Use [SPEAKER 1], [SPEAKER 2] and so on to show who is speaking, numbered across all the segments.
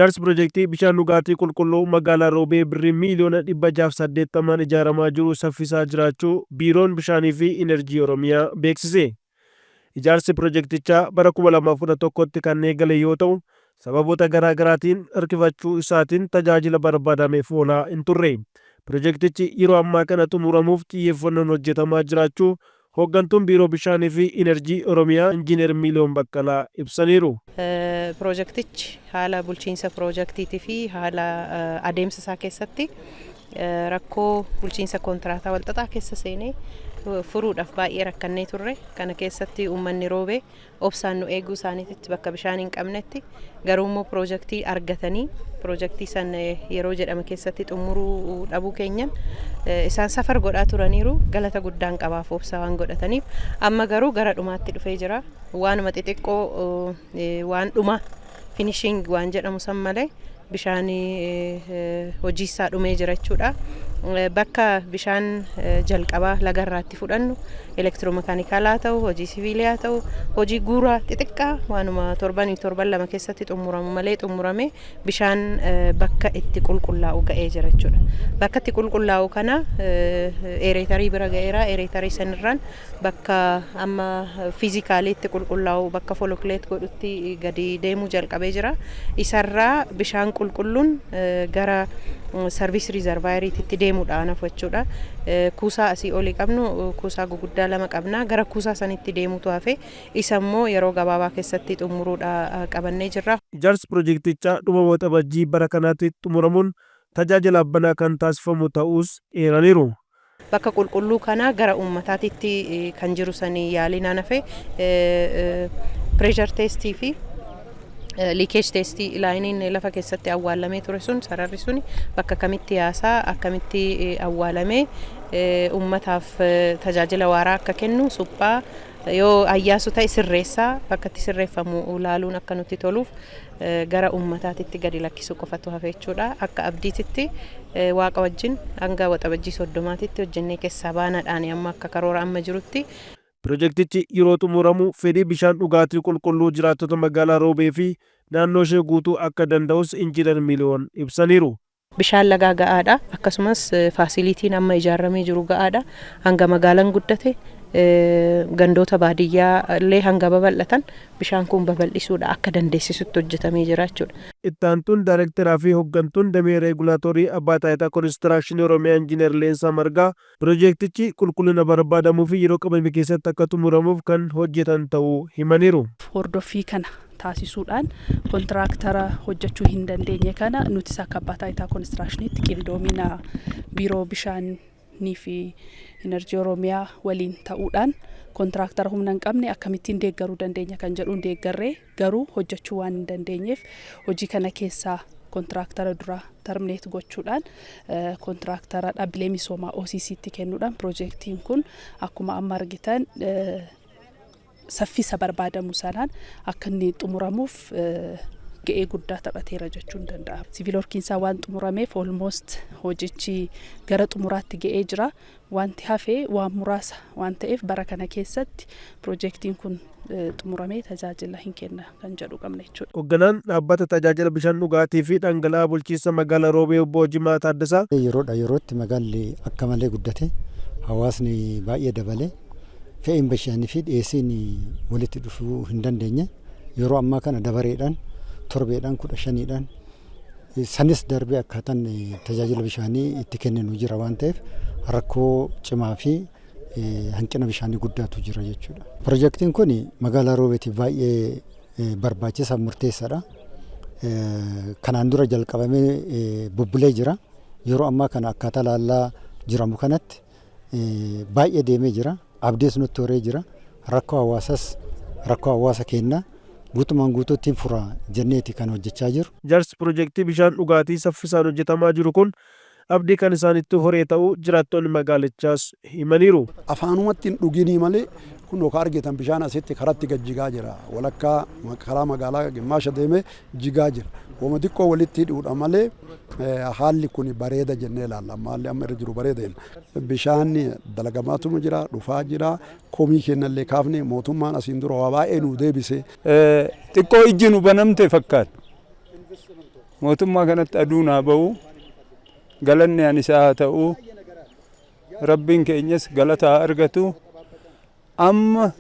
[SPEAKER 1] Ijaarsi Pirojektii bishaan dhugaatii qulqulluu magaalaa Roobee birrii miiliyoona 680n ijaaramaa jiru saffisaa jiraachuu Biiroon Bishaanii fi Inerjii Oromiyaa beeksise. Ijaarsi pirojektichaa bara 2011tti kan eegale yoo ta'u, sababoota garaa garaatiin harkifachuu isaatiin tajaajila barbaadameef oolaa hin turre. Pirojektichi yeroo ammaa kana xumuramuuf xiyyeeffannoon hojjetamaa jiraachuu Hooggantuun Biiroo Bishaanii fi Inerjii Oromiyaa Injiinar Miiliyoon Baqqalaa ibsaniiru.
[SPEAKER 2] Pirojektichi haala bulchiinsa pirojektiitii fi haala adeemsa isaa keessatti rakkoo bulchiinsa kontiraataa walxaxaa keessa seenee furuudhaaf baay'ee rakkannee turre. Kana keessatti uummanni Roobee obsaan nu eeguu isaaniitti bakka bishaan hin qabnetti, garuu immoo pirojektii argatanii pirojektii san yeroo jedhame keessatti xumuruu dhabuu keenyan isaan safar godhaa turaniiru. Galata guddaan qabaaf obsa waan godhataniif. Amma garuu gara dhumaatti dhufee jira. Waanuma xixiqqoo, waan dhuma finishing waan jedhamu san malee bishaan hojii isaa dhumee jira jechuudha. Bakka bishaan jalqabaa lagarraatti fudhannu elektiroomakaanikaalaa ta'u, hojii siviilii ta'u, hojii guuraa xixiqqaa waanuma torbanii torban 2 keessatti xumuramu malee xumurame bishaan bakka itti qulqullaa'u ga'ee jira jechuudha. Bakka itti qulqullaa'u kana aerator bira ga'eera. Aerator sanirraan bakka amma physically itti qulqullaa'u, bakka flocculate godhutti gadi deemuu jalqabee jira. Isarraa bishaan qulqulluun gara service reservoiriitti deemuudhaan hafu jechuudha. Kuusaa asii olii qabnu, kuusaa guguddaa lama qabna. Gara kuusaa sanitti deemuutu hafe. Isa immoo yeroo gabaabaa keessatti xumuruudha qabannee jirra.
[SPEAKER 1] Ijaarsi pirojektichaa dhuma Waxabajjii bara kanaatti xumuramuun tajaajilaaf banaa kan taasifamu ta'uus eeraniiru.
[SPEAKER 2] Bakka qulqulluu kana gara uummataatitti kan jiru sanii yaalinaan hafe pressure testii fi leakage testii, lineiin lafa keessatti awwaalamee ture sun, sararri sun bakka kamitti yaasaa, akkamitti awwaalamee uummataaf tajaajila waaraa akka kennu, suphaa yoo ayyaasu ta'e sirreessaa bakka itti sirreeffamu ilaaluun akka nutti toluuf gara uummataatitti gadi lakkisuu qofatu hafe jechuudha. Akka abdiititti Waaqa wajjin hanga Waxabajjii 30tti hojjennee keessaa baanaadhaan amma akka karoora amma jirutti.
[SPEAKER 1] Pirojektichi yeroo xumuramu fedhii bishaan dhugaatii qulqulluu jiraattota magaalaa Roobee fi naannoo ishee guutuu akka danda'us Injiinar Miiliyoon ibsaniiru.
[SPEAKER 2] Bishaan lagaa ga'aadha. Akkasumas facilityn amma ijaaramee jiru ga'aadha. Hanga magaalaan guddate, gandoota baadiyyaa illee hanga babal'atan bishaan kun babal'isuudha akka dandeessisutti hojjetamee jira jechuudha.
[SPEAKER 1] Itti aantuun Daayirektaraa fi hooggantuun damee regulatory Abbaa Taayitaa Konistiraakshinii Oromiyaa Injiinar Leensaa Margaa pirojektichi qulqullina barbaadamuu fi yeroo qabame keessatti akka xumuramuuf kan hojjetan ta'uu himaniiru.
[SPEAKER 3] Hordoffii kana taasisuudhaan kontiraaktara hojjechuu hin dandeenye kana nutis akka Abbaa Taayitaa Konistiraakshiiniitti qindoomina Biiroo Bishaanii fi Inerjii Oromiyaa waliin ta'uudhaan kontiraaktara humna hin qabne akkamittiin deeggaruu dandeenya kan jedhuun deeggarree, garuu hojjechuu waan hin dandeenyeef hojii kana keessaa kontiraaktara dura terminate gochuudhaan kontiraaktara dhaabbilee misoomaa OCCtti kennuudhaan piroojeektiin kun akkuma amma argitan saffisa barbaadamu sanaan akka inni xumuramuuf ga'ee guddaa taphateera jechuun danda'ama. Civil workiinsaa waan xumurameef almost hojichi gara xumuraatti ga'ee jira. Wanti hafee waan muraasa waan ta'eef bara kana keessatti piroojeektiin kun xumuramee tajaajila hin kenna kan jedhu qabna jechuudha.
[SPEAKER 1] Hoogganaan dhaabbata tajaajila bishaan dhugaatii fi dhangala'aa bulchiinsa magaalaa Roobee Obbo Jimaa Taaddasaa.
[SPEAKER 4] Yeroodha yerootti magaalli akka malee guddate, hawaasni baay'ee dabale, fe'iin bishaanii fi dhiyeessiin walitti dhufuu hin dandeenye. Yeroo ammaa kana dabareedhaan, torbeedhaan, 15dhaan, sanis darbee akkaataan tajaajila bishaanii itti kenninu jira waan ta'eef rakkoo cimaa fi hanqina bishaanii guddaatu jira jechuudha. Pirojektiin kun magaalaa Roobeetiif baay'ee barbaachisaa, murteessaadha. Kanaan dura jalqabamee bubbulee jira. Yeroo ammaa kana akkaataa laallaa jiramu kanatti baay'ee deemee jira. Abdiis nutti horee jira. Rakkoo hawaasas, rakkoo hawaasa keenyaa guutumaan guutuutti fura jenneeti kan hojjechaa jiru.
[SPEAKER 1] Ijaarsi pirojektii bishaan dhugaatii saffisaan hojjetamaa jiru kun abdii kan isaanitti horee ta'uu jiraattonni magaalichaas himaniiru.
[SPEAKER 5] Afaanumatti hin dhuginii malee kun ka argitan bishaan asitti karatti gad jigaa jira. Walakkaa karaa magaalaa gimmaasha deemee jigaa jira. Wama xiqqoo walitti hidhuudha malee haalli kun bareeda jennee ilaalla. Amma haalli amma irra jiru bareeda jenna. Bishaan dalagamaatuma jira, dhufaa jira. Komii kennallee kaafne, mootummaan asiin dura waa baay'ee nu deebise.
[SPEAKER 6] Xiqqoo ijji nu banamte fakkaata. Mootummaa kanatti aduun haa ba'u, galanni an isaa haa ta'u, Rabbiin keenyas galata haa argatu. Amma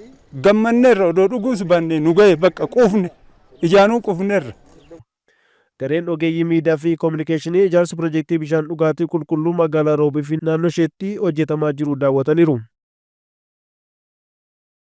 [SPEAKER 6] gammanneerra, odoo dhuguus baanne nu gahe, bakka quufne, ijaanuu quufneerra.
[SPEAKER 1] Gareen ogeeyyii miidiyaa fi kominikeeshinii ijaarsa pirojektii bishaan dhugaatii qulqulluu magaalaa Roobee fi naannoo isheetti hojjetamaa jiru daawwataniiru.